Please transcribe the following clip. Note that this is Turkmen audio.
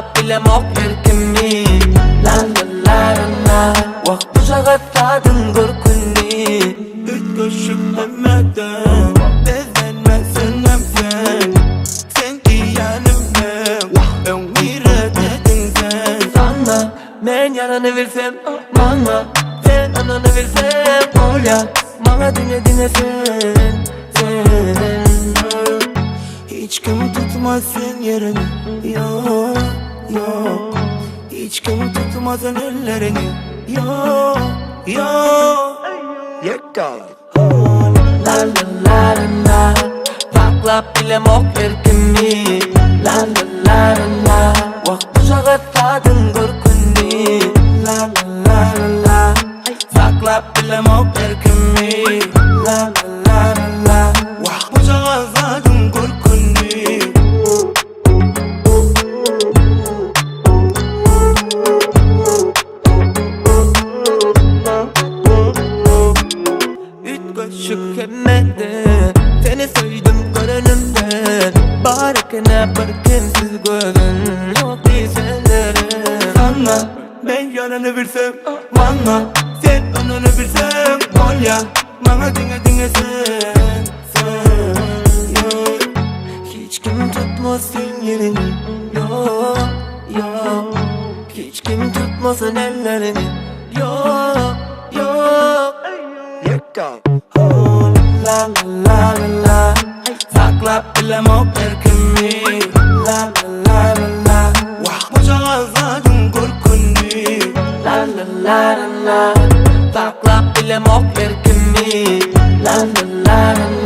Saklap bilemok erkimi La la la la la Wah bujagaz zadyň görküni Üýtgeşik hemmeden Bezenmesenem sen Sen diýenimde Öň niredediň sen Saňa men ýanany bilsem Maňa sen ynany bilsem Bolýa maňa diňe diňe sen Sen Hiç kim tutmaz sen yerini Yok yok Hiç kim tutmaz ellerini Yok yok La la la la la Saklap bilemok erkimi La la la la la Wah bujagaz zadyň görküni La la la la la Saklap bilemok erkimi La la la la la Wah bujagaz zadyň görküni Üýtgeşik hemmeden Seni söýdüm görenimden Bar ekene bir kemsiz gözün Ýok diýselerem Saňa men ýanany bilsem Maňa sen ynany bilsem Bolýa maňa diňe diňe sen Sen yeah. Hiç kim tutmaz sen yerini Yok yok Hiç kim tutmasın ellerini Yok yok Oh, La la la la la Saklap bilemok erkimi La la la la la Wah bujagaz zadyň görküni La la la la la Saklap bilemok erkimi La la la la.